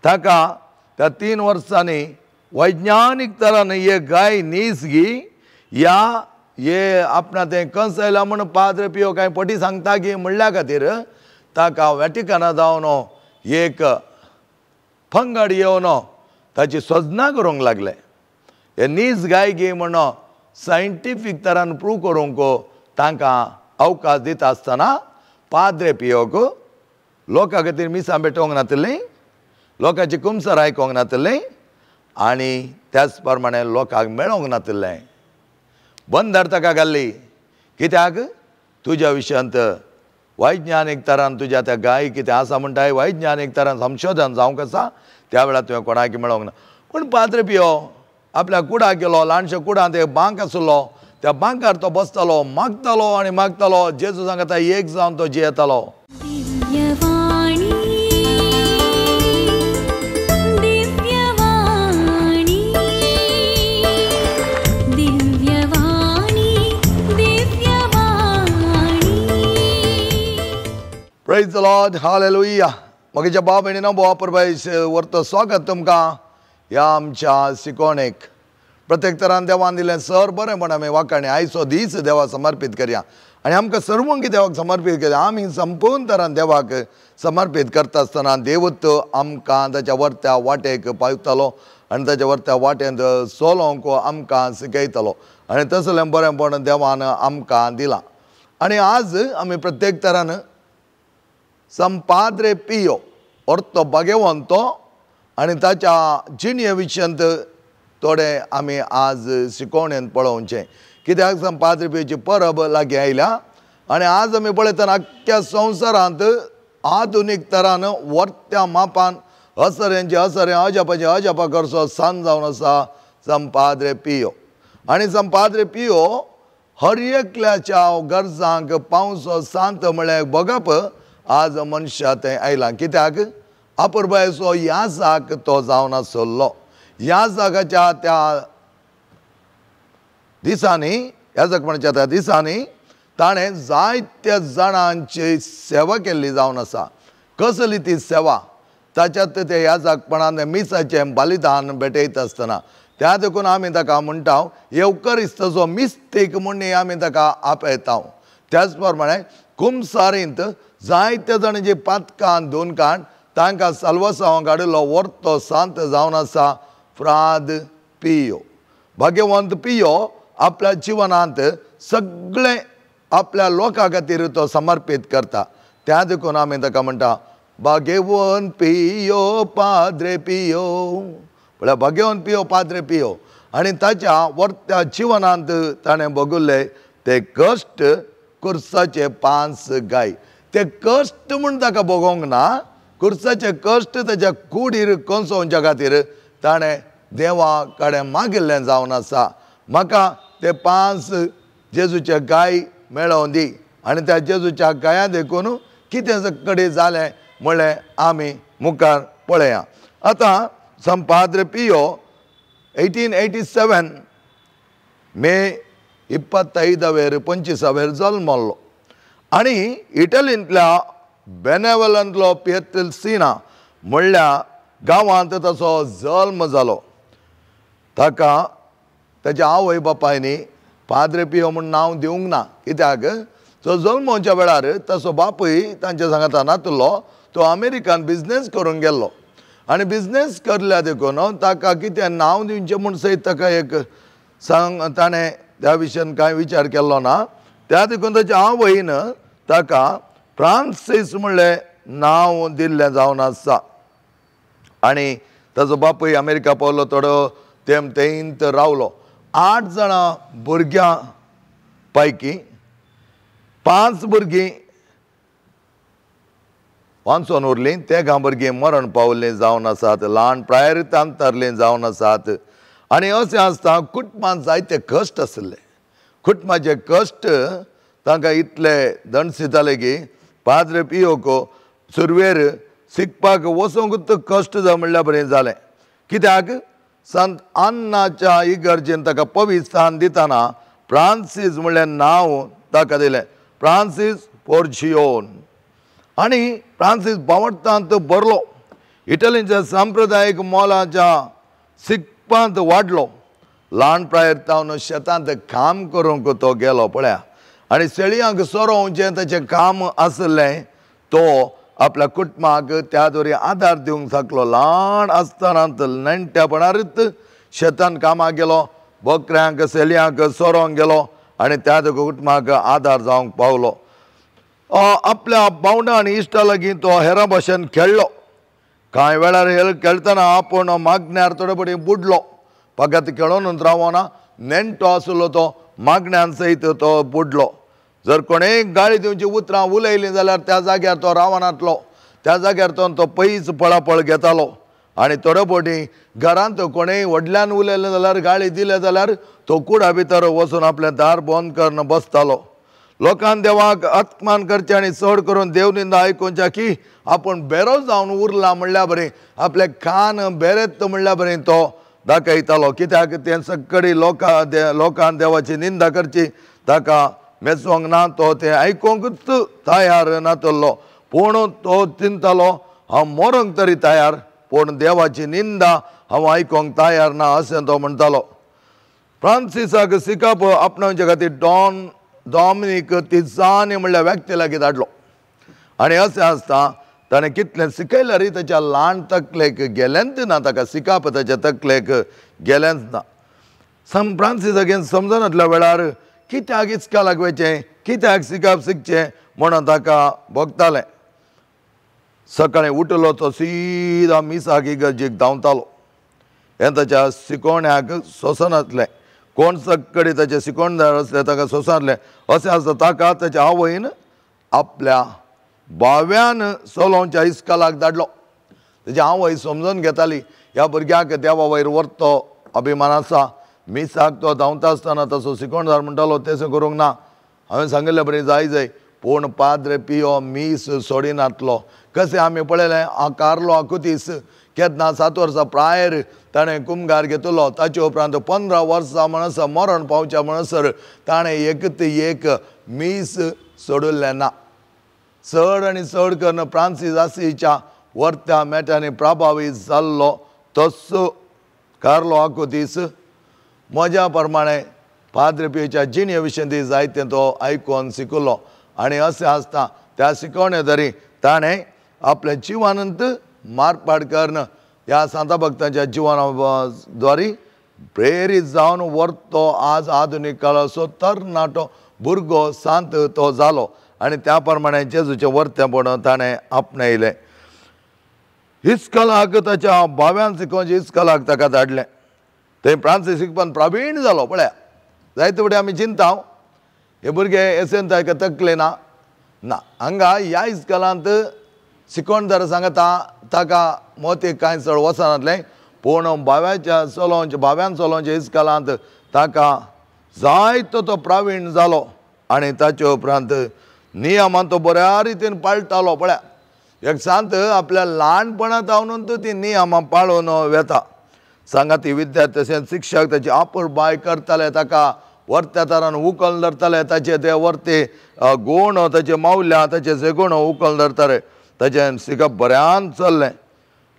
ताका त्या 3 वर्सांनी वैज्ञानीक तरान हे गाय नीस गी या हे आपणा तें कंस आयला म्हूण पाद्रे पियो कांय पटी सांगता गी म्हणल्या खातीर ताका वॅटिकना जावन एक पंगड येवन ताची सजना करूंक लागले. हे नीस गाय गी म्हण सायंटिफीक तरान प्रूव करूंक तांकां अवकाश दिता आसतना पाद्रे पियोक लोकां खातीर मिसां भेटोवंक नातलें, लोकांची कुमसार आयकोंक नातलें आनी त्याच प्रमाणे लोकांक मेळोंक नातलें. बंदर ताका घाल्ली. कित्याक तुज्या विशयांत वैज्ञानीक तरान तुज्या त्या गाय कितें आसा म्हणटाय वैज्ञानीक तरान संशोधन जावंक आसा त्या वेळार तुवें कोणाक मेळोंक ना. पूण पाद्रे पियो आपल्या कुडाक गेलो. ल्हानशा कुडांत एक बांक आसलो. त्या बांकार तो बसतालो, मागतालो आनी मागतालो. जेजू सांगता एक जावन तो जियेतालो. Praise the Lord, hallelujah. म्हगेच्या भाव भयणीनो, भावा परबाय वर्त स्वागत तुमकां ह्या आमच्या शिकोवणेक. प्रत्येक तरान देवान दिलें सर बरें म्हण आमी वाखाणी आयचो दीस देवाक समर्पीत करया आनी आमकां सर्वंगी देवाक समर्पीत करया. आमी संपूर्ण तरान देवाक समर्पीत करता आसतना देवूत आमकां ताच्या वरत्या वाटेक पावतालो आनी ताच्या वरत्या वाटेंत चलोवंक आमकां शिकयतलो आनी तसलें बरेंपण देवान आमकां दिलां. आनी आज आमी प्रत्येक तरान संपाद्रे पियो अर्थ भाग्यवंत आनी ताच्या जिणये विशयांत थोडे आमी आज शिकोवणेन पळोवचें. कित्याक संपाद्रे पियोची परब लागीं आयल्या आनी आज आमी पळयतना आख्ख्या संवसारांत आधुनीक तरान वर्त्या मापान असऱ्यांचे असरें अजापाचें अजापा करचो सांज जावन आसा संपाद्रे पियो. आनी संपाद्रे पियो हर एकल्याच्या गरजांक पावसो सांत म्हळ्यार बगप आज मनशा तें आयलां. कित्याक अपुरबायेचो याजाक तो जावन आसलो. ह्या जागाच्या त्या दिसांनी, याजकपणाच्या त्या दिसांनी ताणें जायत्या जाणांची सेवा केल्ली जावन आसा. कसली ती सेवा? ताच्यात ते याजकपणान मिसाचें बलिदान भेटयता आसतना त्या देखून आमी ताका म्हणटा येवकरिस्ताचो मिस्तेक म्हूण आमी ताका आपयता. त्याच प्रमाणे कुमसारींत जायत्या जाणांची पातकां दोन काण तांकां साल्वासांवांक हाडिल्लो वर्तो सांत जावन आसा फ्राद पियो. भाग्यवंत पियो आपल्या जिवनांत सगळें आपल्या लोकां खातीर तो समर्पीत करता. त्या देखून आमी ताका म्हणटा भाग्यवंत पियो पाद्रे पियो, म्हळ्यार भाग्यवंत पियो पाद्रे पियो. आनी ताच्या वर्त्या जिवनांत ताणें भोगुल्ले ते कश्ट कुर्साचे 5 गाय. ते कश्ट म्हूण ताका भोगोवंक ना, कुर्साचे कश्ट ताच्या कुडीर कंसोवच्या खातीर ताणें देवा कडेन मागिल्लें जावन आसा. म्हाका ते 5 जेजूचे गाय मेळोवन दी आनी त्या जेजूच्या गाया देखून कितें कडेन जालें म्हणलें आमी मुखार पळया. आतां संपाद्रे पियो 1887 मे 25 25 जल्मल्लो आनी इटलींतल्या बेनेवलांतलो पियेत्रसिना म्हणल्या गांवांत ताचो जल्म जालो. ताका ताच्या आवय बापायनी पाद्रे पियो म्हूण नांव दिवंक ना. कित्याक तो जल्मोच्या वेळार ताचो बापूय तांच्या सांगाता नातलो, तो अमेरिकान बिजनेस करूंक गेल्लो आनी बिजनेस करल्या देखून ताका कितें नांव दिवचें म्हूण सयत ताका एक सांग ताणें त्या विशयान कांय विचार केल्लो ना. त्या देखून ताच्या आवयन ताका फ्रांसीस म्हणलें नांव दिल्लें जावन आसा. आनी ताचो बापूय अमेरिका पावलो, थोडो तेम तेंत रावलो. 8 जाणां भुरग्यां पैकी 5 भुरगीं वांचून उरलीं, तेगां भुरगीं मरण पावल्लीं जावन आसात, ल्हान प्रायर अंतरलीं जावन आसात. आनी अशें आसता कुटुंबांत जायते कश्ट आशिल्ले. कुटुंबाचे कश्ट तांकां इतले दणसिताले की पाद्रे पियोक सुरवेर शिकपाक वचूंक कश्ट जावं म्हणल्या बरें जालें. कित्याक संत अन्नाच्या इगर्जेन ताका पवित्र दितना फ्रांसीस म्हणलें नांव ताका दिलें, फ्रांसीस पोर्जियोन. आनी फ्रांसीस बावडटांत भरलो. इटलीच्या सांप्रदायीक मोलाच्या शिकपांत वाडलो. ल्हान प्रायेर तावन शेतांत काम करूंक तो गेलो पळया आनी शेळयांक सोरोवचें ताचें काम आसलें. तो आपल्या कुटुंबाक त्या दरी आदार दिवंक शकलो. ल्हान आसतना नेण्ट्यापणारच शेतान कामाक गेलो, बकऱ्यांक शेळयांक सोरोवंक गेलो आनी त्या कुटुंबाक आदार जावंक पावलो. आपल्या भावंडां आनी इश्टा लागीं तो हेरां भाशेन खेळ्ळो. कांय वेळार हेर खेळटना आपूण मागण्यार थोडे फावटी बुडलो. फकत खेळोनूच रावना, नेण्टो आसलो तो मागण्यान सयत तो बुडलो. जर कोणेय गाळी दिवची उतरां उलयलीं जाल्यार त्या जाग्यार तो रावनातलो, त्या जाग्यार तो पयस पळापळ घेतालो. आनी थोडे फावटी घरांत कोणेय व्हडल्यान उलयलें जाल्यार, गाळी दिले जाल्यार तो कुडा भितर वचून आपलें दार बंद करून बसतालो. लोकान देवाक अपमान करचें आनी चड करून देवनिंदा आयकुच्या की आपूण बेरो जावन उरला म्हणल्या बरी, आपले कान बेरेत म्हणल्या बरी तो दाखयतालो. कित्याक तें सगळी लोकान देवाची निंदा करची, ताका मेचोंक ना, तो तें आयकूंकच तयार नातलो. पूण तो चिंतालो हांव मरोंक तरी तयार, पूण देवाची निंदा हांव आयकूंक तयार ना अशें तो म्हणटालो. फ्रांसिसाक शिकप आपणावचे खातीर डॉन डॉमिनीक तिजानी म्हणल्या व्यक्ती लागीं धाडलो. आनी अशें आसता ताणें कितलें शिकयल्यार ताच्या ल्हान तकलेक गेलेंच ना, ताका शिकप ताच्या तकलेक गेलेंच ना. फ्रांसिसाक समजनातल्या वेळार कित्याक इस्कालाक वयचें, कित्याक शिकप शिकचें म्हणून ताका भोगतालें. सकाळीं उठलो तो सिदा मिसाक इगर्जेक धांवतालो. हें ताच्या शिकोवण्याक सोंसनासलें. कोण सगळे ताचे शिकोवणदार आसले ताका सोंसनासलें. अशें आसता ताका ताच्या आवयन आपल्या भाव्यान सोलोवच्या इस्कालाक धाडलो. ताची आवय समजून घेताली ह्या भुरग्याक देवा वयर व्हरतो अभिमान आसा. मिसाक तो धांवता आसतना तसो शिकोवणदार म्हणटालो तशें करूंक ना, हांवें सांगिल्लें बरें जाय जाय. पूण पाद्रे पियो मीस सोडिनातलो. कशें आमी पळयलें कार्लो आकुतीस केन्ना 7 वर्सां प्रायर ताणें कुमगार घेतलो. ताचे उपरांत 15 वर्सां म्हणसर मरण पावच्या म्हणसर ताणें एक ते एक मीस सोडिल्लें ना. चड आनी चड करून फ्रांसीस आसीच्या वर्त्या मेटांनी प्रभावीत जाल्लो तस्सो कार्लो आकुतीस म्हज्या प्रमाणे पाद्रे पियोच्या जिणे विशीं ती जायतें तो आयकून शिकलो. आनी अशें आसता त्या शिकवणे तरी ताणें आपलें जिवानंत मारपाट करून ह्या सांता भक्तांच्या जिवना द्वारी प्रेरीत जावन व्हरतो आज आधुनीक काळाचो तरणाटो भुरगो सांत तो जालो. आनी त्या प्रमाणे जेजूचें वर्तेपण ताणें आपणायलें. इस्कलाक ताच्या भाव्यान शिकोवचें इस्कलाक ताका धाडलें. थंय फ्रांसीस शिकपान प्रवीण जालो. पळया जायते फावटी आमी चिंता हे भुरगे एसेन ताका तकले ना ना, हांगा ह्या इस्कलांत शिकोवणदार सांगता ताका मोती कांय चड वचनातलें. पूण भाव्याच्या चलोवचे भाव्यान चलोवच्या इस्कलांत ताका जायतो तो प्रवीण जालो. आनी ताचे उपरांत नियमान तो बऱ्या रितीन पाळटालो. पळया एक सांत आपल्या ल्हानपणांत जावन ती नियमां पाळून वेता. सांगाती विद्यार्थी तशेंच शिक्षक ताची आपुरबाय करताले, ताका वर्त्या तरान उकल धरताले, ताचे ते वर्ते गूण ताचे मावल्या ताचे सेगूण उकल धरताले. ताचें शिकप बऱ्यान चल्लें.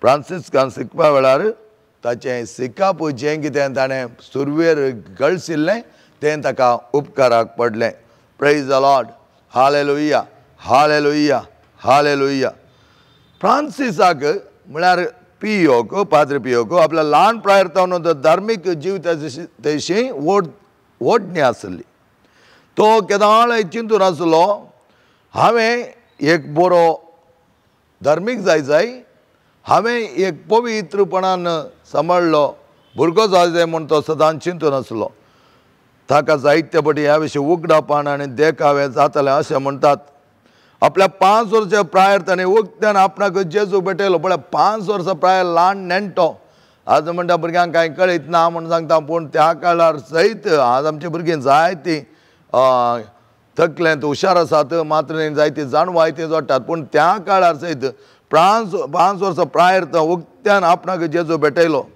फ्रांसिस्कान शिकपा वेळार ताचें शिकप जें कितें ताणें सुरवेर गळशिल्लें तें ताका उपकाराक पडलें. Praise the Lord. Hallelujah, hallelujah, hallelujah. फ्रांसिसाक म्हळ्यार पियोक, पाद्रे पियोक आपल्या ल्हान प्रायर तावन धार्मीक जिविताची ओडणी आसली. तो केदाळ चिंतून आसलो हांवें एक बरो धार्मीक जाय जाय, हांवें एक पवित्रपणान सांबाळ्ळो भुरगो जाय जाय म्हूण तो सदांच चिंतून आसलो. ताका जायते फावटी ह्या विशीं उगडापण आनी देखावे जाताले अशें म्हणटात. आपल्या 5 वर्सां प्रायर ताणें उगत्यान आपणाक जेजू भेटयलो. पळय 5 वर्सां प्रायर ल्हान नेण्टो, आज म्हणटा भुरग्यांक कांय कळीत ना म्हूण सांगता, पूण त्या काळार सयत आज आमची भुरगीं जायतीं तकलेंत हुशार आसात, मात्र जायती जाणवाय ती जोडटात, पूण त्या काळार सयत 5 वर्सां प्रायर तो उगत्यान आपणाक जेजू भेटयलो.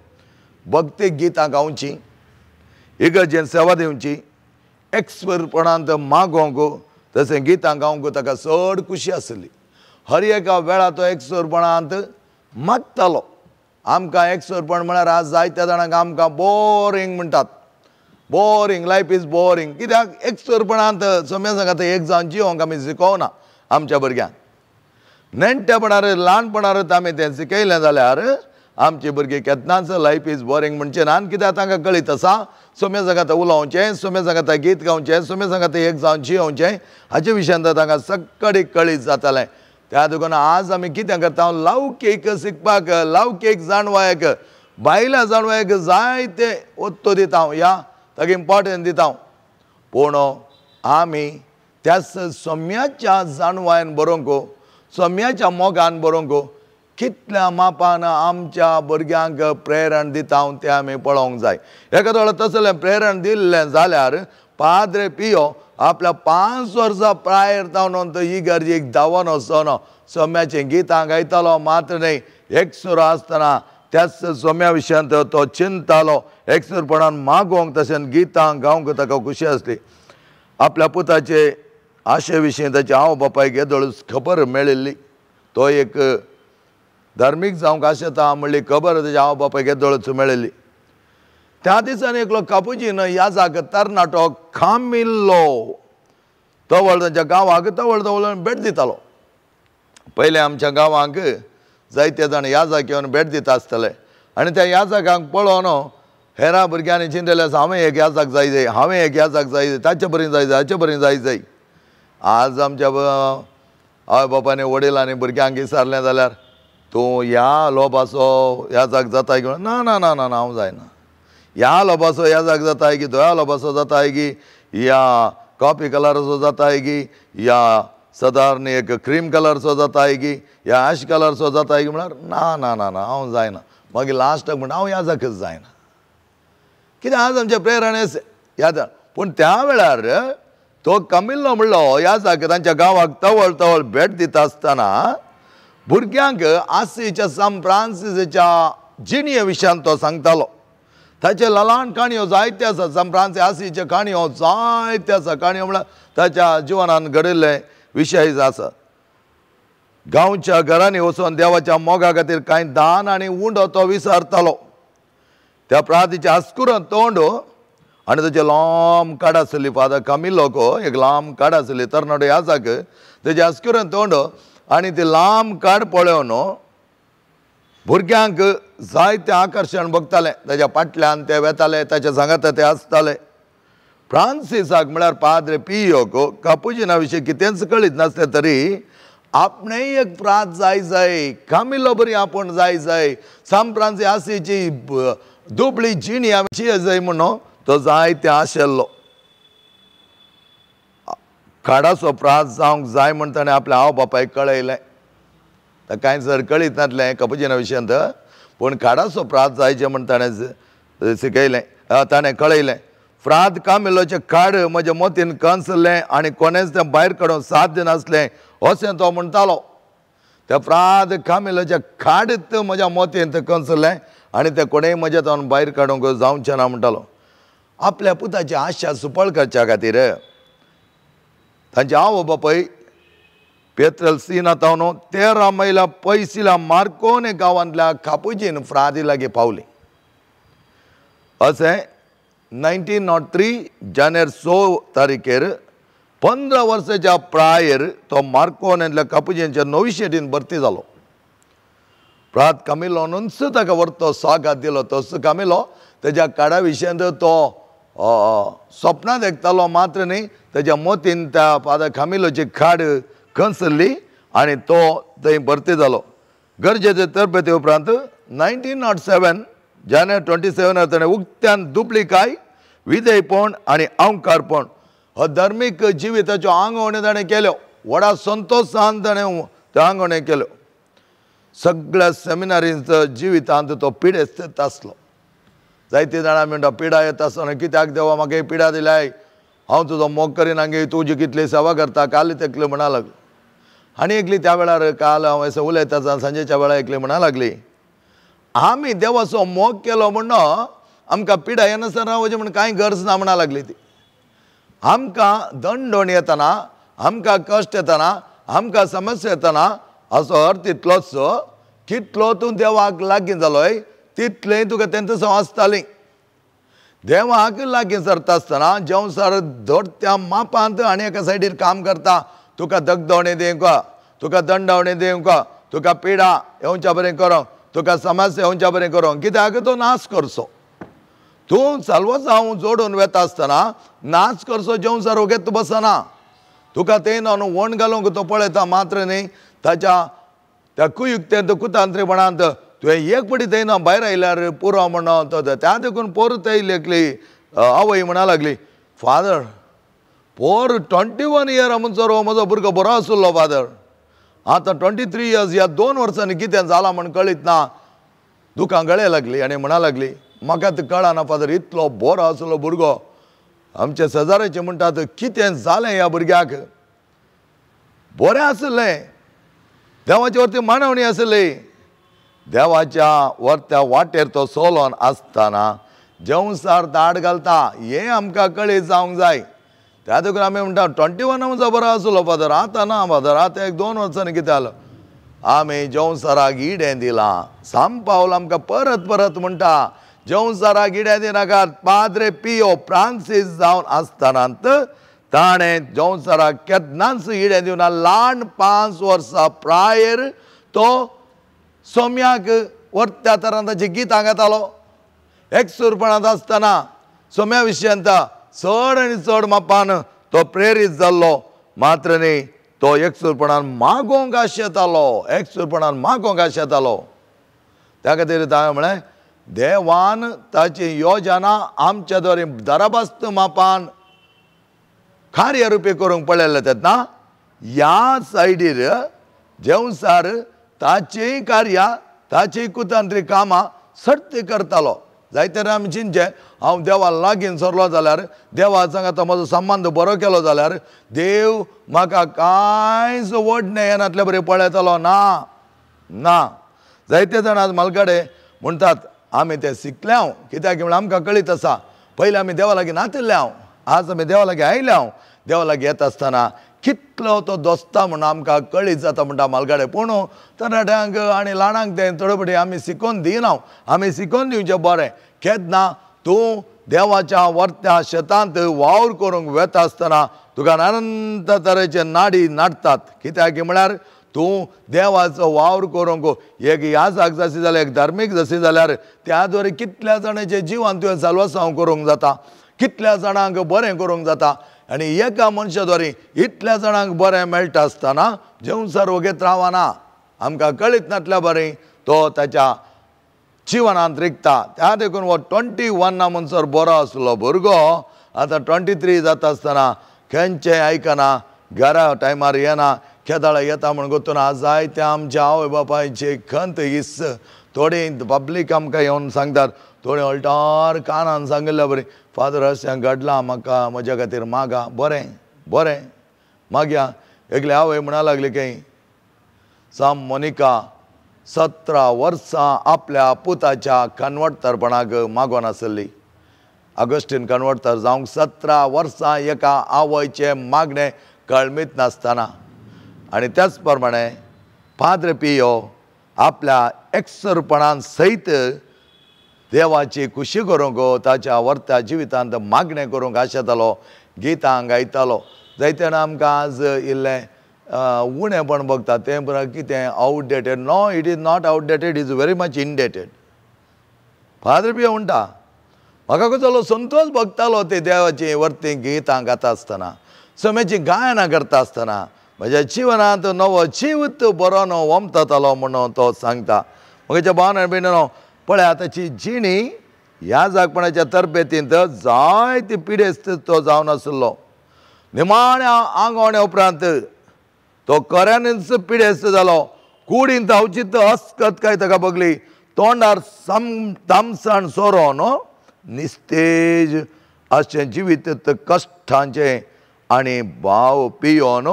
भक्ती गितां गावचीं, इगर्जेन सेवा दिवची, एक्सपर्टपणांत मागोवंक तशें गितां गावंक ताका चड खुशी आसली. हर एका वेळा तो एक्सपर्टपणांत मागतालो. आमकां एकसुरपण म्हळ्यार आज जायत्या जाणांक आमकां बोरींग म्हणटात, बोरींग, लायफ is boring. कित्याक एकसुरपणांत सोम्या सांगात एक जावन जिवंक आमी शिकोवना आमच्या भुरग्यांक. नेणटेपणार ल्हानपणारच आमी तें शिकयलें जाल्यार आमची भुरगीं केन्नाच लायफ is boring म्हणचें ना. आनी कित्याक तांकां कळीत आसा सोम्या सांगात उलोवचें, सोम्या सांगात गीत गावचें, सोम्या सांगात एक जावन जियोवचें, हाचे विशयांत तांकां सगळी कळीत जातालें. त्या देखून आज आमी कितें करता, लौकीक शिकपाक, लौकीक जाणवायक, बायलां जाणवायक जायते ओत्तो दिता ह्या ताका इम्पोर्टन्स दिता. पूण आमी त्याच सोम्याच्या जाणवायन बरोवंक, सोम्याच्या मोगान बरोवंक कितल्या मापान आमच्या भुरग्यांक प्रेरण दिता तें आमी पळोवंक जाय. एका वेळार तसलें प्रेरण दिल्लें जाल्यार पाद्रे पियो आपल्या 5 वर्सां प्रायर जावन तो ही गरजेक धांवन वचोन सोम्याचीं गितां गायतालो. मात्र न्हय, एकसुरो आसतना त्याच सोम्या विशयांत तो चिंततालो, एकसुरपणान मागोवंक तशेंच गितां गावंक ताका खुशी आसली. आपल्या पुताचे आशे विशीं ताच्या आवय बापायक येदोळच खबर मेळिल्ली. तो एक धार्मीक जावंक आशेता म्हणली खबर ताच्या आवय बापायक येदोळच मेळिल्ली. त्या दिसांनी एकलो कापुजीन ह्या जाग तरणाटो खामिल्लो तवळ तांच्या गांवाक तवळ तवळ भेट दितालो. पयलें आमच्या गांवांक जायते जाण ह्या जाग येवन भेट दिता आसतले आनी त्या ह्या जागांक पळोवन हेरा भुरग्यांनी चिंतलें आसा, हांवें एक ह्या जाग जाय जाय, हांवें एक ह्या जाग जाय जाय, ताचे बरें जाय जाय, हाचे बरें जाय जाय. आज आमच्या आवय बापायनी वडिलांनी भुरग्यांक विचारलें जाल्यार तूं ह्या लोबाचो ह्या जाग जाताय की ना ना ना ना हांव जायना, ह्या लोबाचो ह्या जाग जाताय की धव्या लोबाचो जाताय की ह्या कॉफी कलराचो जाताय की ह्या सदारण एक क्रीम कलरचो जाताय की ह्या एश कलरचो जाताय की म्हळ्यार ना ना ना ना हांव जायना. मागीर लास्टाक म्हणटा हांव ह्या जागच जायना. कित्याक आज आमचें प्रेरण ह्या. पूण त्या वेळार तो कमिल्लो म्हणलो ह्या जाग तांच्या गांवाक तवळ तवळ भेट दिता आसतना भुरग्यांक आसीच्या सान फ्रांसिसाच्या जिणये विशयान तो सांगतालो. ताचे ल्हान काणयो जायते आसा, सान फ्रांसीस आसीच्यो काणयो जायते आसा. काणयो म्हळ्यार ताच्या जिवनान घडिल्ले विशय आसा. गांवच्या घरांनी वचून देवाच्या मोगा खातीर कांय दान आनी उंडो तो विसरतालो. त्या प्रातीच्या आस्कुरान तोंड आनी ताचे लांब काड आसली, फादर कामिलोको एक लांब काड आसली तरणाटो ह्या जाग तेजे आस्कुरान तोंड आनी ती लांब काड पळोवन भुरग्यांक जायतें आकर्शण बघतालें. ताच्या फाटल्यान ते वेताले, ताच्या सांगाता ते आसताले. फ्रांसिसाक म्हळ्यार पाद्रे पियोक कापुजिना विशीं कितेंच कळीत नासलें तरी आपणें एक प्रात जाय जाय, कामिलो बरी आपूण जाय जाय, सान फ्रांसीस आसीची दुबळी जिणी आमची जाय म्हणून तो जायते आशिल्लो. खाडाचो प्रात जावंक जाय म्हण ताणें आपल्या आवय बापायक कळयलें. ताका कांय जर कळीत नासलें कापुजिना विशयांत, पूण खाडाचो प्रात जायचें म्हण ताणें शिकयलें, ताणें कळयलें. फ्राद कामिलोचें खाड म्हज्या मोतीन कंसलें आनी कोणेंच तें भायर काडूंक साध्य नासलें अशें तो म्हणटालो. त्या फ्राद कामिलोचें खाड म्हज्या मोतीन तें कंसलें आनी तें कोणेंय म्हज्या तावन भायर काडूंक जावचें ना म्हणटालो. आपल्या पुताची आशा सुपळ करच्या खातीर तांचे आवय बापाय पेत्रल सीना तावन 13 मैलां पयसिल्या मार्कोने गांवांतल्या कापुजीन फ्रादी लागीं पावली. अशें 1903 जानेर 6 तारीखेर 15 वर्साच्या प्रायेर तो मार्कोनेंतल्या कापुजींच्या नोविशेटीन भरती जालो. प्रात कामिलोनूच ताका व्हरतो स्वागत दिलो. तसो कामिलो तेज्या काडा विशयांत तो स्वप्नां देखतालो मात्र न्ही, तेज्या मोतीन त्या फादर कामिलोची खाड कंसली आनी तो थंय भरती जालो. गरजेचे तरबेती उपरांत 1907 जानेर 27 ताणें उक्त्यान दुबळीकाय, विधेयपण आनी अंकारपण हो धर्मीक जिविताच्यो आंगवण्यो ताणें केल्यो. व्हडा संतोशान ताणें त्यो आंगवण्यो केल्यो. सगळ्या सेमिनारींच्या जिवितांत तो पिडेस्त आसलो. जायते जाणां म्हणटा पिडा येता आसतना कित्याक देवा म्हाका ही पिडा दिल्याय, हांव तुजो मोग करिना गे, तुजी कितली सेवा करता. काल एकली म्हणा लागली आनी एकली त्या वेळार काल हांव असो उलयता आसतना सांजेच्या वेळार एकली म्हणा लागली, आमी देवाचो मोग केलो म्हणून आमकां पिडा येनासतना वचचें म्हण कांय गरज ना म्हणा लागली ती. आमकां दंडोण येतना, आमकां कश्ट येतना, आमकां समस्या येतना असो अर्थ इतलोच कितलो तूं देवाक लागीं जालोय तितलें तुका तेंचो आसतालीं. देवाक लागीं सरता आसतना जेवसार धरत्या मापांत आनी एका सायडीर काम करता. तुका दगदवणे दिवंक, तुका दंडवणे दिवंक, तुका पिडा येवच्या बरें करूंक, तुका समस्या येवच्या बरें करूंक, कित्याक तो नाश करचो. तूं साल्वासांव जोडून वेता आसतना नाच करचो जेवसार वगेत बसना. तुका ते न्हू वण घालूंक तो पळयता मात्र न्ही, ताच्या त्या कुयुक्तेंत कुतांत्रीपणांत तुवें एक पटी थंय ना भायर आयल्यार पुरो म्हणून तो त्या देखून पोर थंय एकली आवय म्हणा लागली, फादर पोर 21 इयर म्हणसर हो म्हजो भुरगो बरो आशिल्लो फादर, आतां 23 इयर्स ह्या 2 वर्सांनी कितें जालां म्हण कळीत ना. दुकां गळे लागली आनी म्हणा लागली, म्हाका आतां कळना फादर, इतलो बरो आशिल्लो भुरगो. आमच्या शेजाऱ्याचे म्हणटात कितें जालें ह्या भुरग्याक, बरें आशिल्लें, देवाचे वरती मानवणी आशिल्ली. देवाच्या वरत्या वाटेर तो सोलोन आसतना जेवसार दाड घालता हें आमकां कळीत जावंक जाय. त्या देखून आमी म्हणटा 21 म्हजो बरो आशिल्लो फादर, आतां ना फादर, आतां 1-2 वर्सांनी कितें जालें. आमी जेवसाराक इडें दिलां. साम पावल आमकां परत परत म्हणटा जेवसाराक इडें दिनाकात. पाद्रे पियो फ्रांसीस जावन आसतना ताणें जेवसाराक केन्नाच इडें दिवना. ल्हान 5 वर्सां प्रायर तो सोम्याक वरत्या तरान ताचें गितां गातालो. एकसुरपणांत आसतना सोम्या विशयांत चड आनी चड मापान तो प्रेरीत जाल्लो. मात्र न्ही, तो एकसुरपणान मागोवंक आशेतालो, एकसुरपणान मागोवंक आशेतालो. त्या खातीर हांवें म्हळें देवान ताची योजना आमच्या द्वारे दराबास्त मापान कार्य रुपी करूंक पळयलें तेन्ना ह्या सायडीर जेवसार ताचीं कार्यां ताचीं कुतांत्रीक कामां सट्टी करतालो. जायते आमी चिंतचें हांव देवा लागीं सरलो जाल्यार, देवा सांगात म्हजो संबंद बरो केलो जाल्यार देव म्हाका कांयच वडणें येनातले बरें पळयतलो ना. ना, जायते जाण आज मालकाडे म्हणटात आमी तें शिकले हांव, कित्याक म्हणल्यार आमकां कळीत आसा पयलीं आमी देवा लागीं नातिल्ले हांव, आज आमी देवा लागीं आयले हांव. देवा लागीं येता आसतना कितलो तो दोस्ता म्हणून आमकां कळीत जाता म्हणटा मालगाडे. पूण तरणाट्यांक आनी ल्हानांक तें थोडे फावटी आमी शिकोवन दिना. आमी शिकोवन दिवचें बरें. केन्ना तूं देवाच्या वरत्या शेतांत वावर करूंक वेता आसतना तुका अनंत तरेचे नाडी नाडटात. कित्याक म्हळ्यार तूं देवाचो वावर करूंक एक याजाक जाशी जाल्यार, एक धार्मीक जाशी जाल्यार त्या द्वारे कितल्या जाणांचें जिवन तुवें साल्वासांव करूंक जाता, कितल्या जाणांक बरें करूंक जाता. आनी एका मनशा द्वारे इतल्या जाणांक बरें मेळटा आसतना जेवसार वगेत रावना. आमकां कळीत नातल्या बरें तो ताच्या जिवनांत रिगता. त्या देखून हो 21 म्हणसर बरो आसलो भुरगो आतां 23 जाता आसतना खंयचें आयकना, घरा टायमार येना, खेदाळा येता म्हण गोतून जायते आमच्या आवय बापायची खंत his थोडी पब्लीक आमकां येवन सांगतात, थोडे अल्टार कानान सांगिल्ल्या बरें, फादर अशें घडलां म्हाका, म्हज्या खातीर मागा. बरें बरें मागया. एकले आवय म्हणा लागली खंय, साम मोनिका 17 वर्सां आपल्या पुताच्या कन्वर्टरपणाक मागोन आसली. ऑगस्टीन कन्वर्टर जावंक 17 वर्सां एका आवयचें मागणें कळमीत नासतना. आनी त्याच प्रमाणे पाद्रे पियो आपल्या एकसरपणान सयत देवाची खुशी करूंक ताच्या वर्त्या जिवितांत मागणें करूंक आशेतालो, गितां गायतालो. जायते जाणां आमकां आज इल्लें उणेपण बघता तें बरें कितें outdated. No, it is not outdated, is very much indated. Father Pio म्हणटा म्हाका कसलो संतोश भोगतालो ते देवाची वर्ती गितां गाता आसतना, समेची गायनां करता आसतना म्हज्या जिवनांत नवो जिवीत बरो न्हू वमतालो म्हणून तो सांगता. म्हज्या भावान भयणीनो पळया ताची जिणी ह्या जागपणाच्या तरबेतींत जायती पिडेस्त तो जावन आशिल्लो. निमाण्या आंगवण्या उपरांत तो खऱ्यांनीच पिडेस्त जालो. कुडींत अवचीत अस्कत काय ताका बगली, तोंडार तामसाण सोरो न्हू, निस्तेज अशें जिवीत कश्टांचें आनी भाव पियोन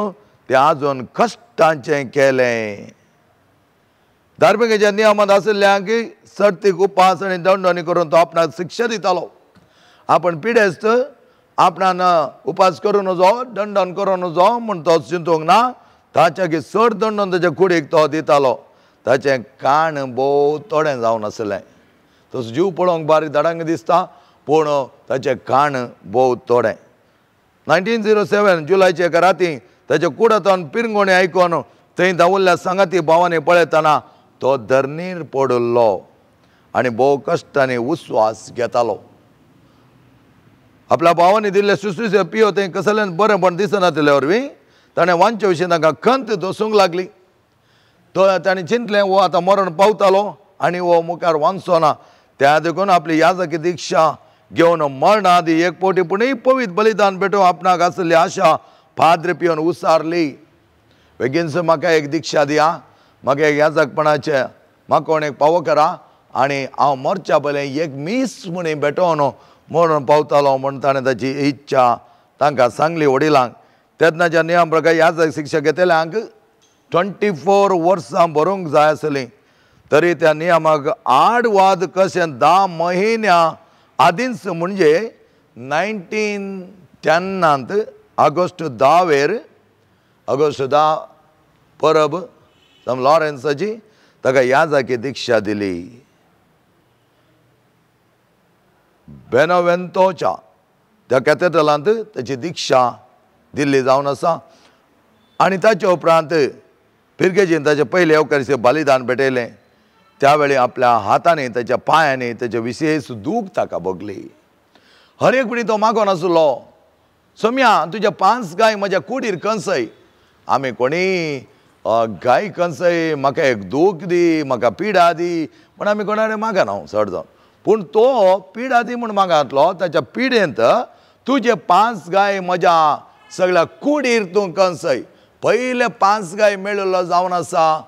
तें आजून कश्टांचें केलें. धार्मिकेच्या नियमांत आशिल्ल्यांक सर्तीक उपास आनी दंडणी करून तो आपणाक शिक्षा दितालो. आपण पिडेस्त आपणान उपास करूं नजो, दंडन करूं नजो म्हूण तो चिंतूंक ना, ताच्या चड दंडन ताच्या कुडीक तो दितालो. ताचें काण भोव थोडें जावन आसलें. तसो जीव पळोवंक बारीक धडांग दिसता पूण ताचें काण भोव थोडें. 1907 जुलयचे एका राती ताच्या कुडांतल्यान पिरंगोणी आयकून थंय धांवल्ल्या सांगाती भावांनी पळयतना तो धरणीर पडिल्लो आनी भोव कश्टांनी उस्वास घेतालो. आपल्या भावांनी दिल्ले सुश्रुशे पियो थंय कसलेंच बरेंपण दिसनासले वरवीं ताणें वांचे विशीं तांकां खंत दसूंक लागली. तो ताणें चिंतलें हो आतां मरण पावतालो आनी हो मुखार वांचचो ना, त्या देखून आपली याजकी दीक्षा घेवन मरणा आदी एक फावटी पुणूय पवित्र बलिदान भेटोवंक आपणाक आसली आशा पाद्र पियोन उसारली. बेगीनच म्हाका एक दीक्षा दिया, म्हाका एक याजकपणाचें म्हाका कोण एक पावो करा आनी हांव मरच्या पयलें एक मीस म्हणी भेटोवन मरण पावतालो म्हूण ताणें ताची इच्छा तांकां सांगली वडिलांक. तेन्नाच्या नियम प्रकार याजक शिक्षा घेतल्यांक 24 वर्सां भरूंक जाय आसलीं, तरी त्या नियमाक आडवाद कशें 10 म्हयन्या आदींच म्हणजे 1910 ऑगस्ट 10 ऑगस्ट 10 परब सम लॉरेन्साची ताका याजकी दीक्षा दिली. बेनोवेंतोच्या त्या कॅथेड्रलांत ताची दीक्षा दिल्ली जावन आसा आनी ताचे उपरांत फिरगेजीन ताचें पयलें येवकारीचें बलिदान भेटयलें. त्यावेळी आपल्या हातांनी ताच्या पांयांनी ताचे विशेश दूख ताका भोगली. हर एक पणी तो मागोन आसलो, सोम्या तुज्या 5 गाय म्हज्या कुडीर कंसय, आमी कोणी गाय कंसय म्हाका एक दूख दी, म्हाका पिडा दी म्हण आमी कोणा मागना चड जावन, पूण तो पिडा दी म्हूण मागातलो. ताच्या पिडेंत तुजे 5 गाय म्हज्या सगळ्या कुडीर तूं कंसय. पयले 5 गाय मेळिल्लो जावन आसा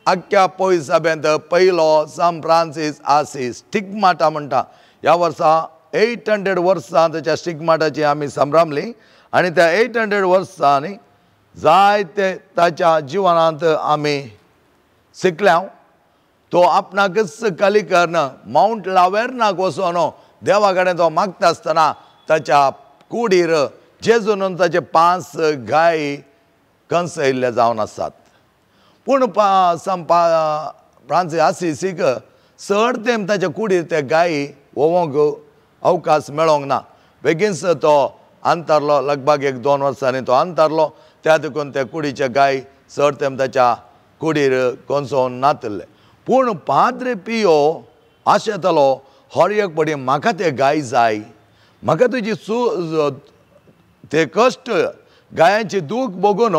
आख्ख्या पयसाबेंत पयलो सान फ्रांसीस आसीस स्टिग्माटा म्हणटा. ह्या वर्सा 800 वर्सां ताच्या स्टिग्माटाची आमी संभ्रामली आनी त्या 800 वर्सांनी जायते ताच्या जिवनांत आमी शिकल्या. तो आपणाकच खाली करून मावंट लावेर्नाक वचून देवा कडेन तो मागता आसतना ताच्या कुडीर जेजून ताचे 5 गाय कंसयल्ले जावन आसात. पूण फ्रांसीस आसीसीक चड तेंप ताच्या कुडीर ते गायी व्होवोंक अवकाश मेळोंक ना. बेगीनच तो अंतरलो, लगभग 1-2 वर्सांनी तो अंतरलो. त्या देखून ते कुडीचे गाय चड तेंप ताच्या कुडीर कोनसोवन नातिल्ले. पूण पाद्रे पियो आशेतालो हर एक पडी म्हाका ते गाय जाय, म्हाका तुजी ते कश्ट गायांची दूख भोगून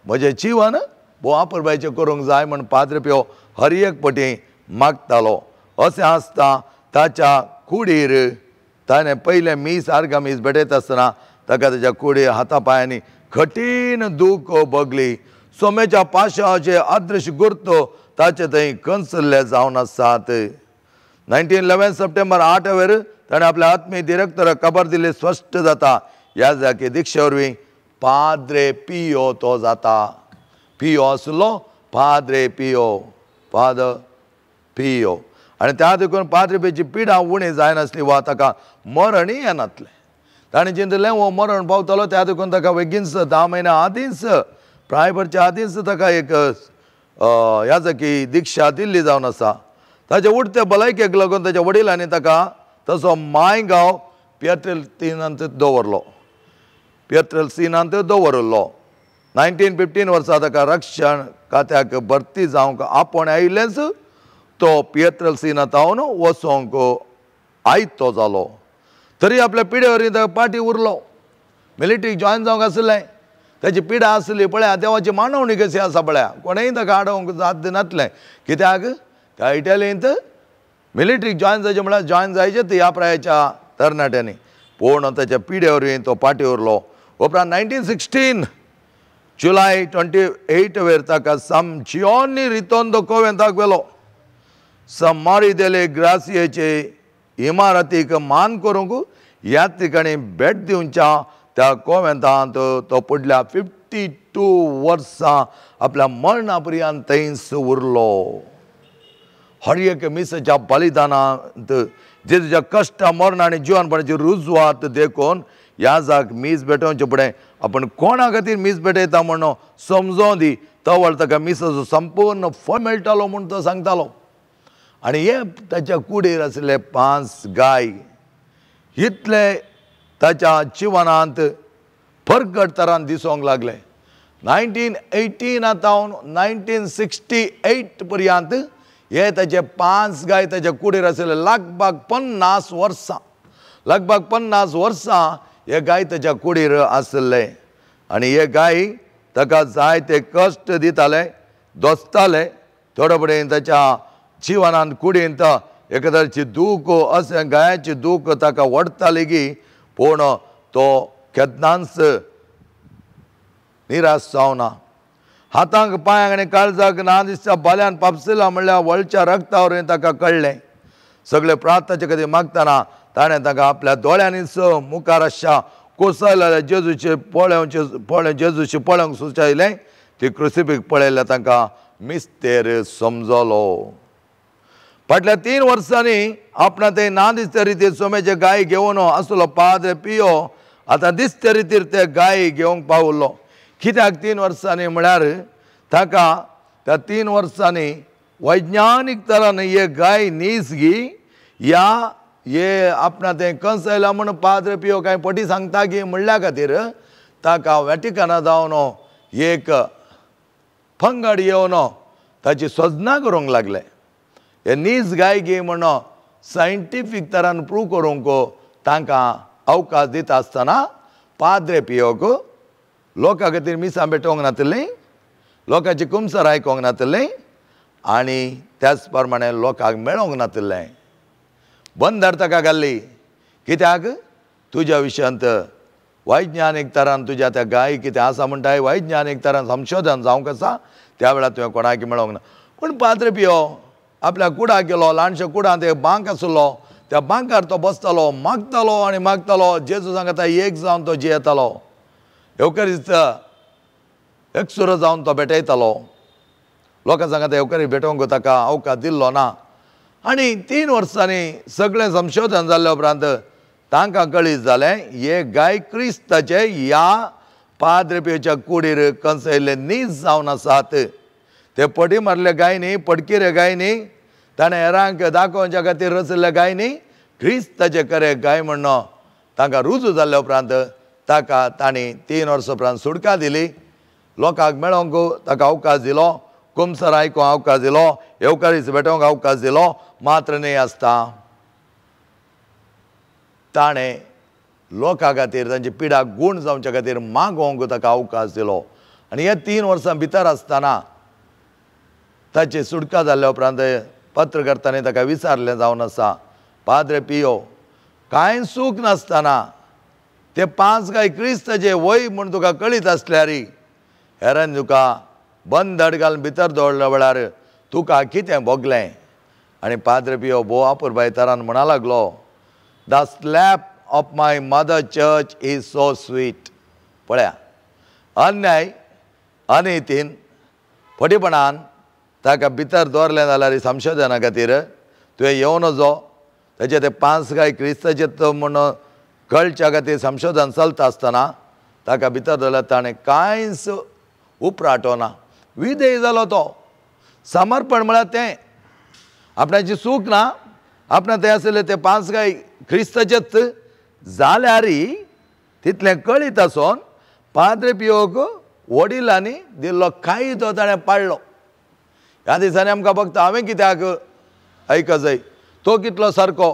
म्हजें जीवन भोव आपरबायचें करूंक जाय म्हूण पाद्रे पियो हर एक पटी मागतालो. अशें आसता ताच्या कुडीर ताणें पयलें मीस आर्गां मीस भेटयता आसतना ताका ताच्या कुडीर हाता पांयांनी कठीण दूख भोगली. सोम्याच्या पाशाचे अदृश्य गुर्त ताचे थंय कंसल्ले जावन आसात. 1911 सप्टेंबर 8 वेर ताणें आपल्या आत्मीय डिरेक्टराक खबर दिली. स्पश्ट जाता ह्या जाकी दीक्षे वरवीं पाद्रे पियो तो जाता. पियो आसलो पाद्रे पियो, पाद पियो. आनी त्या देखून पाद्रे पियोची पिडा उणी जायनासली वा ताका मरणय येनासलें. ताणें चिंतलें हो मरण पावतालो, त्या देखून ताका बेगीनच 10 म्हयन्या आदींच प्राय भरच्या आदींच ताका एक याजकी दीक्षा दिल्ली जावन आसा. ताचे उडते भलायकेक लागून ताच्या वडिलांनी ताका तसो मायगांव पियत्रेलसिनांत दवरलो. पियत्रेलसिनांत दवरलो. 1915 वर्सा ताका रक्षण खात्याक भरती जावंक आपोवणें आयिल्लेंच तो पियत्रेलसिनांत वचोंक आयतो जालो. तरी आपल्या पिडे वरवीं ताका पाटी उरलो. मिलिटरीक जॉयन जावंक आसलें, ताची पिडा आसली पळया देवाची मानवणी कशी आसा पळया, कोणेय ताका आडोवंक जात दिनातलें. कित्याक त्या इटालियेंत मिलिटरीक जॉयन जायचें म्हळ्यार जॉयन जायचें ह्या प्रायाच्या तरणाट्यांनी. पूण ताच्या पिडे वरवीं तो पाटी उरलो. उपरांत 1916 जुलय 28 वेर ताका सम जियोनी रितोंदो कोवेंताक व्हेलो. सम मारी देले ग्रासियेचे इमारतीक मान करूंक यात्रिकांनी भेट दिवच्या त्या कोवेंतांत तो पुडल्या 52 वर्सां आपल्या मरणा पर्यंत थंयच उरलो. हर एक मिसाच्या बलिदानांत जेजूच्या कश्टा मरण आनी जिवनपणाची रुजवात देखून ह्या जाग मीस भेटोवचे फुडें आपण कोणा खातीर मीस भेटयता म्हणून समजों दी. तवळ ताका मिसाचो संपूर्ण फळ मेळटालो म्हूण तो सांगतालो. आनी हे ताच्या कुडीर आशिल्ले 5 गाय इतले ताच्या जिवनांत परगट तरान दिसूंक लागले. 1918 तावन 1968 पर्यंत हे ताचे 5 गाय ताच्या कुडीर आशिल्ले. लगभग 50 वर्सां, लगभग 50 वर्सां हे गाय ताच्या कुडीर आशिल्ले. आनी हे गाय ताका जायते कश्ट दिताले, दोसताले. थोडे फुडें ताच्या जिवनांत कुडींत एका तरेची दूख अशें गायाची दूख ताका वडटाली की, पूण तो केन्नाच निराश जावना. हातांक पांयांक आनी काळजाक ना दिसता बाल्यान पापसिला म्हणल्यार वळच्या रगता वरवीं ताका कळ्ळें. सगळे प्रार्थनाचे खातीर मागतना ताणें ताका आपल्या दोळ्यांनीच मुखार आसच्या कोसळिल्ल्या जेजूचे पळोवचे पळय जेजूचे पळोवंक सुचयलें. ती क्रुसिफीक पळयल्यार तांकां मिस्तेर समजलो. फाटल्या 3 वर्सांनी आपणा ते ना दिसते रितीर सोम्याचे गाय घेवन आसलो पाद्रे पियो आतां दिसते रितीर ते गाय घेवंक पावलो. कित्याक 3 वर्सांनी म्हळ्यार ताका त्या 3 वर्सांनी वैज्ञानीक तरान हे गाय नीस गी या हे आपणा तें कंसयला म्हूण पाद्रे पियो कांय पटी सांगता की म्हणल्या खातीर ताका वॅटिकना जावन एक पंगड येवन ताची सजना करूंक लागले. हे नीज गाय गी म्हण सायंटिफीक तरान प्रूव करूंक तांकां अवकाश दिता आसतना पाद्रे पियोक लोकां खातीर मिसां भेटोवंक नातलें, लोकांची कुमसर आयकोंक नातलें आनी त्याच प्रमाणे लोकांक मेळोंक नातलें. बंदर ताका घाल्ली. कित्याक तुज्या विशयांत वैज्ञानीक तरान तुज्या त्या गाय कितें आसा म्हणटाय वैज्ञानीक तरान संशोधन जावंक आसा त्या वेळार तुवें कोणाक मेळोंक ना. पूण पाद्रे पियो आपल्या कुडाक गेलो. ल्हानशा कुडांत एक बांक आसलो, त्या बांकार तो बसतालो, मागतालो आनी मागतालो. जेजू सांगता एक जावन तो जियेतालो, येवकरीच एकसुरो जावन तो भेटयतालो. लोकां सांगता येवकरी भेटोवंक ताका अवकाश दिल्लो ना. आनी 3 वर्सांनी सगळें संशोधन जाल्ल्या उपरांत तांकां कळीत जालें हे गाय क्रिस्ताचे ह्या पाद्रे पियोच्या कुडीर कंसयल्ले नीज जावन आसात. ते पटी मारले गायनी, पडकिरे गायनी, ताणें हेरांक दाखोवच्या खातीर रचिल्ल्या गायनी क्रिस्ताचे खरे गाय म्हण तांकां रुजू जाल्ल्या उपरांत ताका तांणी 3 वर्सां उपरांत सुटका दिली. लोकांक मेळोवंक ताका अवकाश दिलो, कुमसर आयकूंक अवकाश दिलो, येवकारीच भेटोवंक अवकाश दिलो. मात्र न्हय आसता ताणें लोकां खातीर तांची पिडा गूण जावच्या खातीर मागोवंक ताका अवकाश दिलो. आनी ह्या 3 वर्सां भितर आसतना ताची सुटका जाल्ल्या उपरांत पत्रकर्त्यांनी ताका विचारलें जावन आसा, पाद्रे पियो कांय सूख नासतना ते 5 गाय क्रिस्ताचे वय म्हूण तुका कळीत आसल्यार हेरान तुका बंदड घालून भितर दवरल्या वेळार तुका कितें भोगलें? आनी पाद्रे पियो भोव अपुरबाय तरान म्हणा लागलो, the slap of my mother church is so sweet. पळया, अन्याय अनितीन फटीपणान ताका भितर दवरलें जाल्यार संशोधना खातीर तुवें येवं नजो. ताचे ते 5 गाय क्रिस्ताचे म्हूण कळच्या खातीर संशोधन चलता आसतना ताका भितर दवरल्यार ताणें कांयच उपराटो ना. विधेय जालो तो. समर्पण म्हळ्यार तें आपणाची सूख ना, आपणा तें आशिल्ले ते 5 गाय क्रिस्ताचेच जाल्यार तितलें कळीत आसून पाद्रे पियोक वडिलांनी दिल्लो कायदो ताणें पाळ्ळो. ह्या दिसांनी आमकां फक्त हांवें कित्याक आयक जाय, तो कितलो सारको,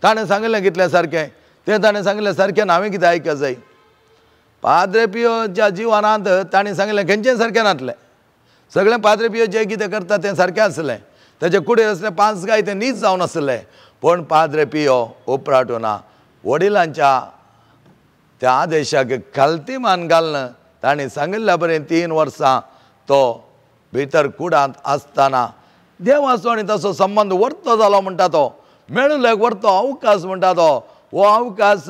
ताणें सांगिल्लें कितलें सारकें, तें ताणें सांगिल्लें सारकें ना, हांवें कितें आयक जाय. पाद्रे पियोच्या जिवनांत ताणें सांगिल्लें खंयचें सारकें नासलें. सगळें पाद्रे पियो जें कितें करता तें सारकें आसलें. ताचे कुडीर आसलें 5 गाय तें नीज जावन आसलें. पूण पाद्रे पियो उपराटो ना. वडिलांच्या त्या आदेशाक खालती मान घालून ताणें सांगिल्ल्या बरें 3 वर्सां तो भितर कुडांत आसतना देवाचो आनी तसो संबंद वर्तो जालो म्हणटा तो, मेळूंक वर्तो अवकाश म्हणटा तो. हो अवकाश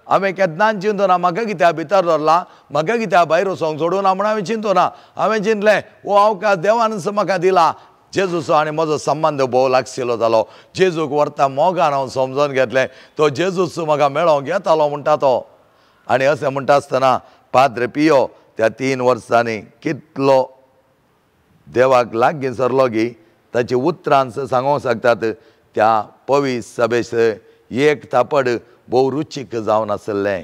हांवें केन्नाच चिंतूना ना, म्हाका कित्याक भितर दवरला, म्हाका कित्याक भायर वचोंक सोडूं ना म्हूण हांवें चिंतूं ना. हांवें चिंतलें हो अवकाश देवानच म्हाका दिला. जेजूचो आनी म्हजो संबंद भोव लागशिल्लो जालो. जेजूक व्हरता मोगान हांव समजून घेतलें, तो जेजूच म्हाका मेळोंक येतालो म्हणटा तो. आनी अशें म्हणटा आसतना पाद्रे पियो त्या 3 वर्सांनी कितलो देवाक लागीं सरलो की ताची उतरां सांगूंक शकतात त्या पवी सभेस एक थापड भोव रुचीक जावन आसलें.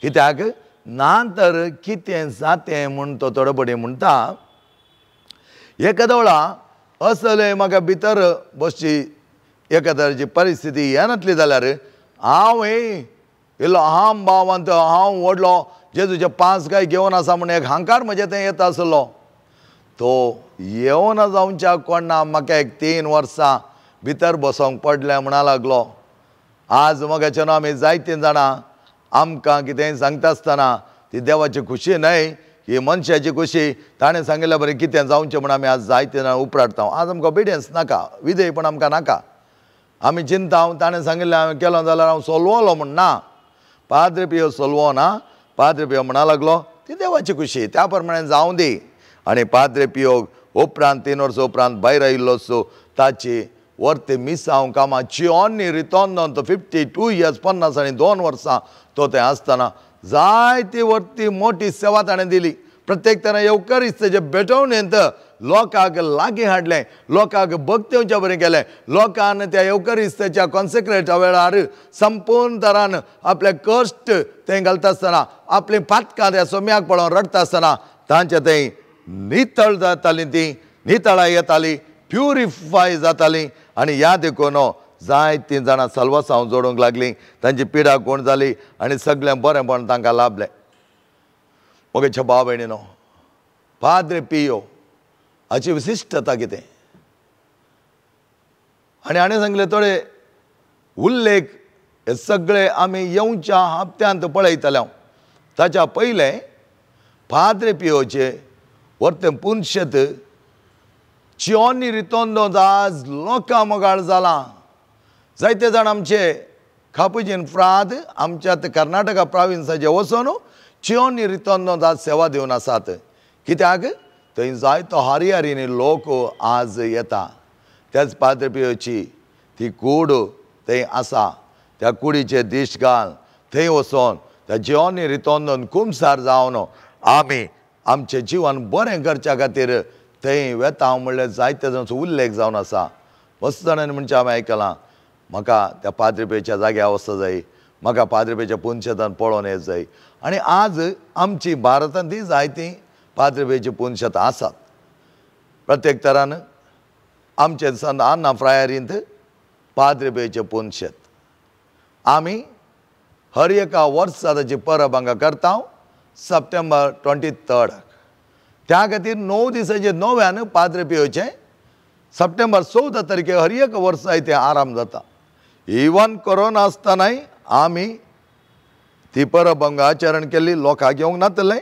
कित्याक ना तर कितें जातें म्हूण तो थोडे म्हणटा एका वेळा असलें म्हाका भितर बसची एका तरेची परिस्थिती येनातली जाल्यार हांव इल्लो हांव भावांत हांव व्हडलो जेजूचे पांच काय घेवन आसा म्हूण एक हांकार म्हजें थंय येता आसलो. तो येवना जावच्या कोणा म्हाका एक 3 वर्सां भितर बसोंक पडलें म्हणा लागलो. आज म्हज्याच्यान आमी जायतीं जाणां आमकां कितेंय सांगता आसतना ती देवाची खुशी न्हय, ही मनशाची खुशी. ताणें सांगिल्ल्या बरें कितें जावचें म्हूण आमी आज जायते जाणां उपराटता. आज आमकां ओबिडियन्स नाका, विधेयपण आमकां नाका. आमी चिंता ताणें सांगिल्लें हांवें केलो जाल्यार हांव सोलवलो म्हूण ना. पाद्रे पियो सोलवो ना, पाद्रे पियो म्हणा लागलो ती देवाची खुशी, त्या प्रमाणे जावं दी. आनी पाद्रे पियो उपरांत 3 वर्सां उपरांत भायर आयिल्लो सो ताची वर्ते मिसांव कामां चियोनी रितोन तो 52 इयर्स 52 वर्सां तो थंय आसतना जायती वर्ती मोठी सेवा ताणें दिली. प्रत्येक तरा येवकरिस्ताचे भेटवणेंत लोकांक लागीं हाडलें, लोकांक भक्तेवच्या बरें केलें. लोकान त्या येवकरिस्ताच्या कॉन्सेक्रेटा वेळार संपूर्ण तरान आपले कश्ट थंय घालता आसतना, आपलीं पातकां त्या सोम्याक पळोवन रडटा आसतना तांचे थंय नितळ जातालीं, ती नितळां येताली, प्युरिफाय जाताली. आनी ह्या देखून जायतीं जाणां सलवासांव जोडूंक लागलीं, तांची पिडा कोण जाली आनी सगळें बरेंपण तांकां लाभलें. म्हगेच्या भाव भयणीनो, पाद्रे पियो हाची विशिश्टता कितें? आनी हाणें सांगलें थोडे उल्लेख हे सगळे आमी येवच्या हप्त्यांत पळयतले. हांव ताच्या पयलें पाद्रे पियोचे वर्तें पुनशेत चियोनी रितोंदो आज लोकां मोगाळ जालां. जायते जाण आमचे खापुजीन फ्राद आमच्या कर्नाटका प्राविन्साचे वचून चियोनी रितोंदो आज सेवा दिवन आसात. कित्याक थंय जायतो हरिहरीनी लोक आज येता. त्याच पाद्रे पियोची ती कूड थंय आसा, त्या कुडीचे दीश घाल थंय वचोन त्या जियोनी रितोंदोन कुमसार जावन आमी आमचें जिवन बरें करच्या खातीर थंय वेता म्हणल्यार जायते जाणांचो उल्लेख जावन आसा. मस्त जाणांनी म्हणचें हांवें आयकलां म्हाका त्या पाद्रे पियोच्या जाग्यार वचपाक जाय, म्हाका पाद्रे पियोच्या पुनशेतान पळोवन येत जाय. आनी आज आमची भारतांत ती जायतीं पाद्रे पियोची पुनशेतां आसात. प्रत्येक तरान आमचे संत आन्ना फ्रायरींत पाद्रे पियोचें पुनशेत आमी हर एका वर्सा ताची परब हांगा करता सप्टेंबर 23. त्या खातीर 9 दिसाचे नव्यान पाद्रे पियोचें सप्टेंबर 14 तारखे हर एक वर्सा तें आराम जाता. इवन कोरोना आसतनाय आमी ती परब हांगा आचरण केल्ली, लोकांक येवंक नातलें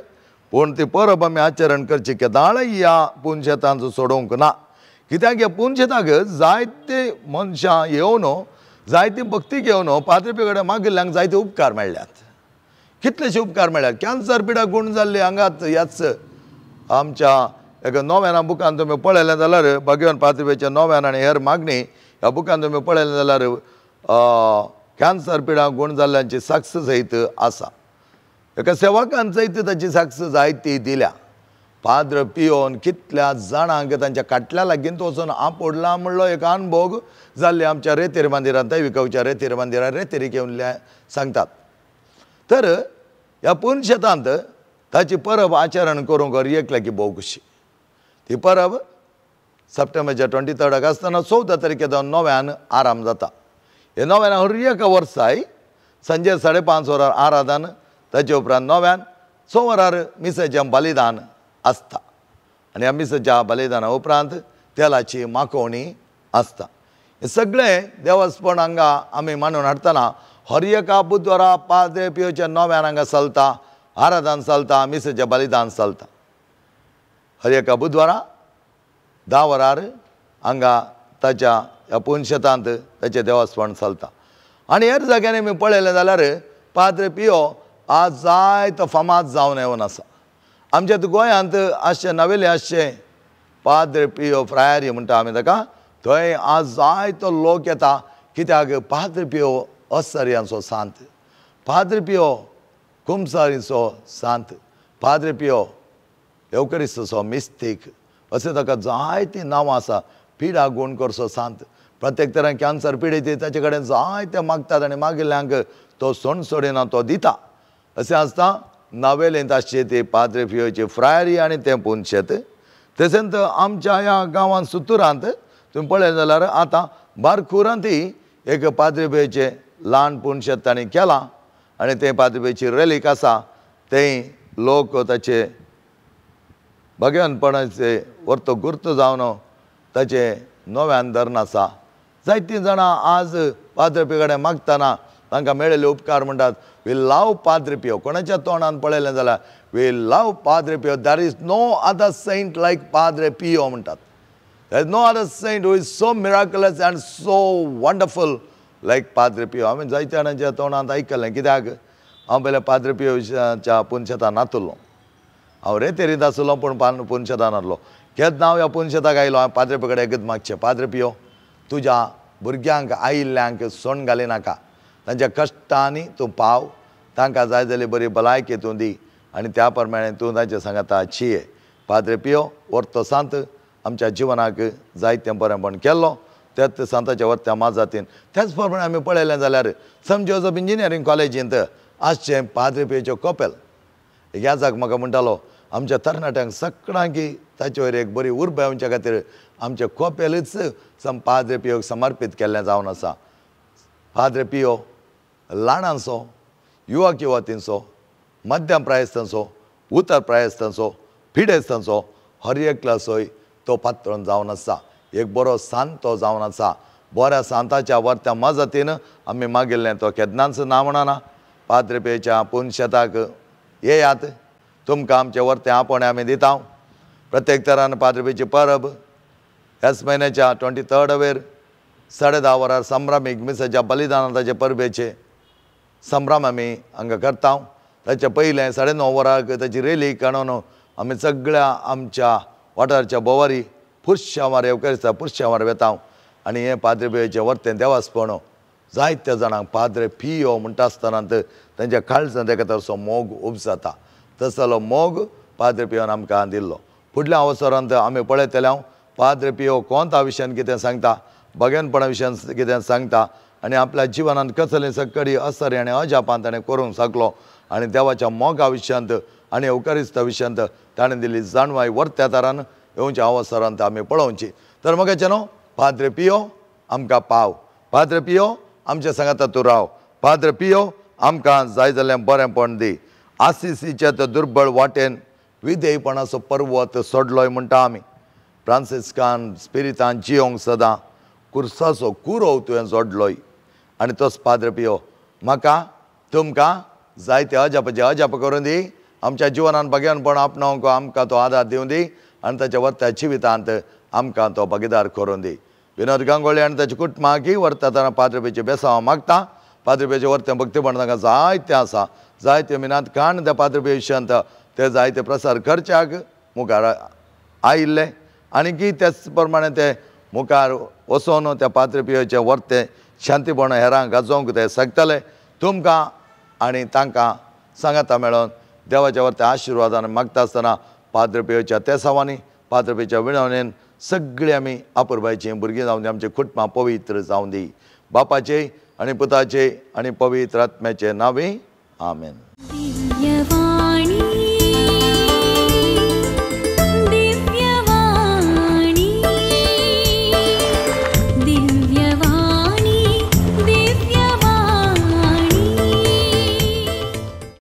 पूण ती परब आमी आचरण करची केदाळय ह्या पुनशेतांचो सोडोवंक ना. कित्याक ह्या पुनशेताक जायते मनशां येवन जायती भक्ती घेवन पाद्रे पियो कडेन मागिल्ल्यांक जायते उपकार मेळ्ळ्यात, कितलेशे उपकार मेळ्ळ्यात. कॅन्सर पिडा गूण जाल्ली हांगात ह्याच आमच्या एका नोव्याना बुकान तुमी पळयलें जाल्यार भाग्यवान पाद्रे पियोच्या नोव्यान आनी हेर मागणी ह्या बुकान तुमी पळयलें जाल्यार कॅन्सर पिडा गूण जाल्ल्यांची साक्ष सयत आसा. एका सेवकान सयत ताची साक्ष जायती दिल्या. पाद्रे पियोन कितल्या जाणांक तांच्या काटल्या लागीं वचून आपोडला म्हणलो एक अनभोग जाल्ले आमच्या रेतेर मंदिरांत, विकवच्या रेतेर मंदिरांत रेतेरीक येवन सांगतात. तर ह्या पुनशेतांत ताची परब आचरण करूंक एकल्या की भोव खुशी. ती परब सप्टेंबरच्या 23 आसतना 14 तारखे नव्यान आराम जाता. हे नव्यान हर एका वर्साय सांजे 5:30 वरार आराधन, ताचे उपरांत नव्यान 6 वरार मिसाचें बलिदान आसता आनी ह्या मिसाच्या बलिदाना उपरांत तेलाची माकोवणी आसता. हे सगळें देवस्पण हांगा आमी मानून हाडटना हर एका बुधवारा पाद्रे पियोच्या नव्यान हांगा चलता, आराधन चलता, मिसाचें बलिदान चलता. हर एका बुधवारा 10 वरार हांगा ताच्या ह्या पुनशेतांत ताचें देवस्पण चलता. आनी हेर जाग्यांनी आमी पळयलें जाल्यार पाद्रे पियो आज जायतो फामाद जावन येवन आसा. आमच्या गोंयांत आसचें नवेले आसचें पाद्रे पियो फ्रायरी म्हणटा आमी ताका, थंय आज जायतो लोक येता. कित्याक पाद्रे पियो असर्यांचो सांत, पाद्रे पियो कुमसारीचो सांत, पाद्रे पियो येवकरिस्ताचो मिस्तीक, अशें ताका जायतीं नांवां आसा. पिडा गुण करचो सांत, प्रत्येक तरान कॅन्सर पिडेती ताचे कडेन जायते मागतात आनी मागिल्ल्यांक तो सोण सोडिना, तो दिता. अशें आसता नावेलेंत आसची ती पाद्रे पियोची फ्रायरी आनी तें पुनशेत. तशेंच आमच्या ह्या गांवांत सुतुरांत तुमी पळयलें जाल्यार आतां बारकुरांतय एक पाद्रे पियोचें ल्हान पुनशेत तांणी केलां आनी तें पाद्रे पियोची रेलीक आसा. तें लोक ताचे भगवनपणाचे वर्तो गुर्त जावन ताचें नव्यान धरण आसा. जायतीं जाणां आज पाद्रे पियो कडेन मागतना तांकां मेळिल्ले उपकार म्हणटात we love Padre Pio. कोणाच्या तोंडान पळयलें जाल्यार we love Padre Pio, there is no other saint like Padre Pio म्हणटात. There is no other saint who is so miraculous and so wonderful like Padre Pio. हांवें जायत्या जाणांच्या तोंडांत आयकलें, कित्याक हांव पयलें पाद्रे पियोच्या पुनशेतान नातुल्लो, हांव रेतेरींत आसलो पूण पुनशेतान नासलो. केन्ना हांव ह्या पुनशेताक आयलो, हांवें पाद्रे पियो कडेन एकूच मागचें, पाद्रे पियो तुज्या भुरग्यांक आयिल्ल्यांक सोण घालिनाका, तांच्या कश्टांनी तूं पाव, तांकां जाय जाल्यार बरी भलायकी तूं दी आनी त्या प्रमाणे तूं तांचे सांगाता चिये. पाद्रे पियो वर्तो सांत आमच्या जिवनाक जायतें बरेंपण केल्लो त्याच सांताच्या वर्त्या माजातीन. त्याच प्रमाणे आमी पळयलें जाल्यार संत जोजफ इंजिनियरींग कॉलेजींत आसचें पाद्रे पियोचें कपेल. याजाक म्हाका म्हणटालो आमच्या तरणाट्यांक सगळ्यांकी ताचे वयर एक बरी उर्बा येवच्या खातीर आमचें कपेलूच पाद्रे पियोक समर्पीत केल्लें जावन आसा. पाद्रे पियो ल्हानांचो, युवक युवतींचो, मध्यम प्रायस्तांचो, उतर प्रायस्तांचो, पिडेस्तांचो हर एकल्याचोय तो पात्रण जावन आसा. एक बरो सांत तो जावन आसा. बऱ्या सांताच्या वर्त्या मजतीन आमी मागिल्लें तो केन्नाच ना म्हणना. पाद्रे पियोच्या पुनशेताक येयात, तुमकां आमचें वर्तें आपोवणें आमी दिता. प्रत्येक तरान पाद्रे पियोची परब ह्याच म्हयन्याच्या 23 वेर 10:30 वरार संभ्रामीक मिसाच्या बलिदानाचे परबेचे संभ्रम आमी हांगा करता. ताच्या पयलें 9:30 वराक ताची रेली काडून आमी सगळ्या आमच्या वाठारच्या भोवारी पुरशांवार येवकारिस्ता पुरशांवार वेता आनी हें पाद्रे पियोचें वर्तें देवासपण जायत्या जाणांक पाद्रे पियो म्हणटा आसतना तांच्या काळजांत एका तसो मोग उपजाता. तसलो मोग पाद्रे पियोन आमकां दिल्लो. फुडल्या अवसरांत आमी पळयतले हांव पाद्रे पियो कोंता विशयान कितें सांगता, भगेनपणा विशयान कितें सांगता आनी आपल्या जिवनांत कसली सकडी असर आनी अजापान ताणें करूंक शकलो आनी देवाच्या मोगा विशयांत आनी अवकारिस्ता विशयांत ताणें दिल्ली जाणवाय वर्त्या तारान येवच्या अवसरांत आमी पळोवची. तर मगाचें न्हू पाद्रे पियो आमकां पाव, पाद्रे पियो आमच्या सांगाता तूं राव, पाद्रे पियो आमकां जाय जाल्यार बरेंपण दी. आसिसीच्या त्या दुर्बळ वाटेन विधेयपणाचो पर्वत सोडलोय म्हणटा आमी. फ्रांसिस्कान स्पिरितान जियोंक सदां कुर्साचो कुरोव तुवें जोडलोय आनी तोच पाद्रे पियो म्हाका तुमकां जायते अजापाचे अजाप करून दी, आमच्या जिवनान भगेनपण आपणावंक आमकां तो आदार दिवं दी आनी ताच्या वर्त्या जिवितांत आमकां तो भागीदार करून दी. विनोद गांगोळी आनी ताच्या कुटुंबाकय वर्ता पाद्रे पियोचें बेसांव मागता. पाद्रे पियोचें वर्तें भक्तीपण तांकां जायतें आसा, जायते मिनात काण त्या पाद्रे पियो विशयांत ते जायते प्रसार करच्याक मुखार आयिल्ले आनी की त्याच प्रमाणे ते मुखार वचोन त्या पाद्रे पियोचें वर्तें शांतीपण हेरांक गाजोवंक ते शकतले. तुमकां आनी तांकां सांगाता मेळोन देवाच्या वर्त्या आशिर्वादान मागता आसतना पाद्रे पियोच्या तेसावांनी पाद्रे पियोच्या विणवणेन सगळीं आमी आपुरबायचीं भुरगीं जावन दी, आमचीं कुटुंबां पवित्र जावन दी. बापाचे आनी पुताचे आनी पवित्र आत्म्याचे नांवे आमेन.